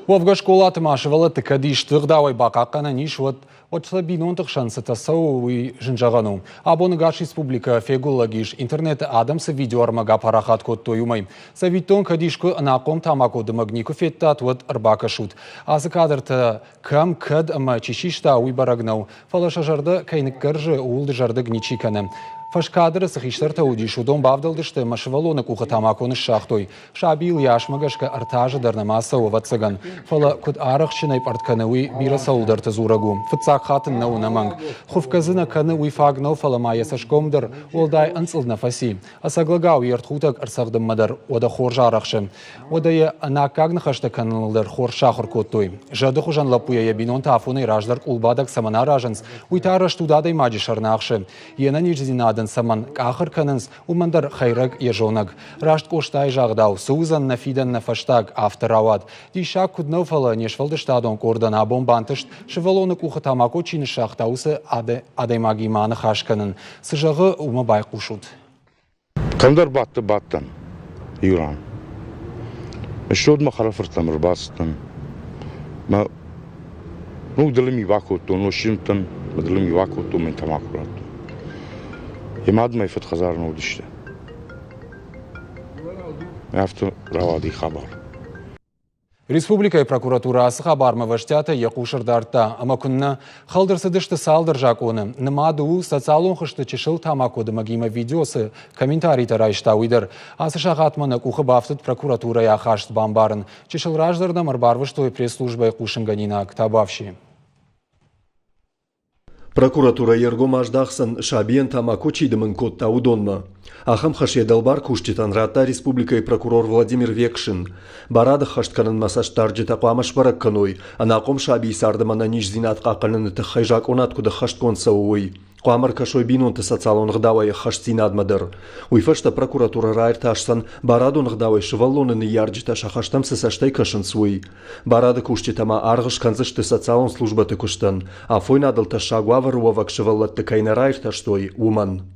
Уӕвгӕ скъолаты ма сывӕллӕтты кӕд исты ӕгъдауӕй бахъахъхъӕнӕн ис, уӕд уӕд сӕ бинонты хсӕн цытӕ цӕуы, уый зын зӕгъӕн у. Абон ӕгас республикӕ фегуыллӕг ис, интернеты адӕм цы видеоӕрмӕг апарахат кодтой, уымӕй. Цӕвиттон, кӕд искуы ӕнахъом тамакодымӕг никуы федтат, уӕд ӕрбакӕсут. Ацы кадртӕ кӕм, кӕд ӕмӕ чи систа, уый бӕрӕг нӕу. Фӕлӕ сӕ зӕрдӕ кӕй ныккӕрзы, ууыл дызӕрдыг ничи кӕны. Фӕскадры цы хистӕртӕ уыдис, уыдон бавдӕлдысты ӕмӕ сывӕллоны къухы тамако ныссагътой. Сабийыл йӕ асмӕ гӕсгӕ ӕртӕ азы дӕр нӕма цӕуы, ӕвӕццӕгӕн. Фӕлӕ куыд арӕхстджынӕй пъӕртт кӕны, уый бирӕ цӕуылдӕрты дзурӕг у. Фыццаг хатт ын нӕу ӕнӕмӕнг. Хуыфгӕ дзы нӕ кӕны, уый фаг нӕу, фӕлӕ ма йӕ цӕсгом дӕр уӕлдай ӕнцъылд нӕ фӕци. Ӕцӕг лӕгау йе ртхутӕг ӕрцӕгъдынмӕ дӕр уӕдӕ хорз арӕхсы. Уӕдӕ йӕ ӕнаккаг ныхӕстӕ кӕныныл дӕр хорз сахуыр кодтой. Зӕды хуызӕн лӕппуйӕ йӕ бинонтӕ афонӕй раздӕр къулбадӕг цӕмӕн аразынц, уый та рӕстуд адӕймаджы сӕр нӕ ахсы. Йе нӕниздзинад ын цӕмӕн къахыр кӕнынц, уымӕн дӕр хӕйрӕг йӕ зонӕг. Раст Къостайы загъдау, цы уыдзӕн нӕ фидӕн нӕ фӕстаг, афтӕ рауад. Диссаг куыд нӕу, фӕлӕ не сфӕлдыстадон къордӕн абон бантыст, сывӕллоны къухы тамако чи ныссагъта, уыцы адӕймагимӕ аныхас кӕнын. Цы зӕгъы, уымӕ байхъусут. Кӕмдӕр бадты бадтӕн иу ран. Ссод мӕ хӕрӕфырттӕм ӕрбацыдтӕн. Мӕ ну дылы ми бакодтон, нозтджынтӕн мӕ дылы ми бакодтон, мӕ тамако радтон. Йӕ мад мӕ фыд хӕдзары нӕ уыдысты. Афтӕ рауади хабар. Республикӕйы прокуратурӕ ацы хабармӕ ӕвӕстиатӕй йӕ хъус ӕрдардта ӕмӕ куыннӕ, хӕлд ӕрцыдысты цалдӕр закъоны. Нымад у, социалон хызты чысыл тамакодымӕгимӕ видео цы комментаритӕ райста, уый дӕр. Ацы сахатмӕ нӕ къухы бафтыд прокуратурӕйы ахаст бамбарын. Чысыл раздӕр нӕм ӕрбарвыстой пресс-службӕйы хъусынгӕнинаг Табуафси. Прокуратурӕ йе ргом аздахдзӕн, сабийӕн тамако чи дымын кодта, уыдонмӕ. Ахӕм хӕс йӕ дӕлбар кусджытӕн радта республикӕйы прокурор Владимир Векшин. Барад ӕххӕст кӕнынмӕ цӕстдарджытӕ хъуамӕ сбӕрӕг кӕной, ӕнахъом сабийы царды ӕнӕниздзинад хъахъхъӕныны тыххӕй закъонад куыд ӕххӕстгонд цӕуы, уый. Хъуамӕ ӕркӕсой бинонты социалон ӕгъдауӕй ӕххӕстдзинадмӕ дӕр. Уый фӕстӕ прокуратурӕ раиртасдзӕн, барадон ӕгъдауӕй сывӕллоны ныййарджытӕ сӕ хӕстӕм цы цӕстӕй кӕсынц, уый. Барады кусджытӕ ма аргъ скӕндзысты социалон службӕты куыстӕн, афойнадыл тӕссаг уавӕры уӕвӕг сывӕллӕтты кӕй нӕ раиртӕстой, уымӕн.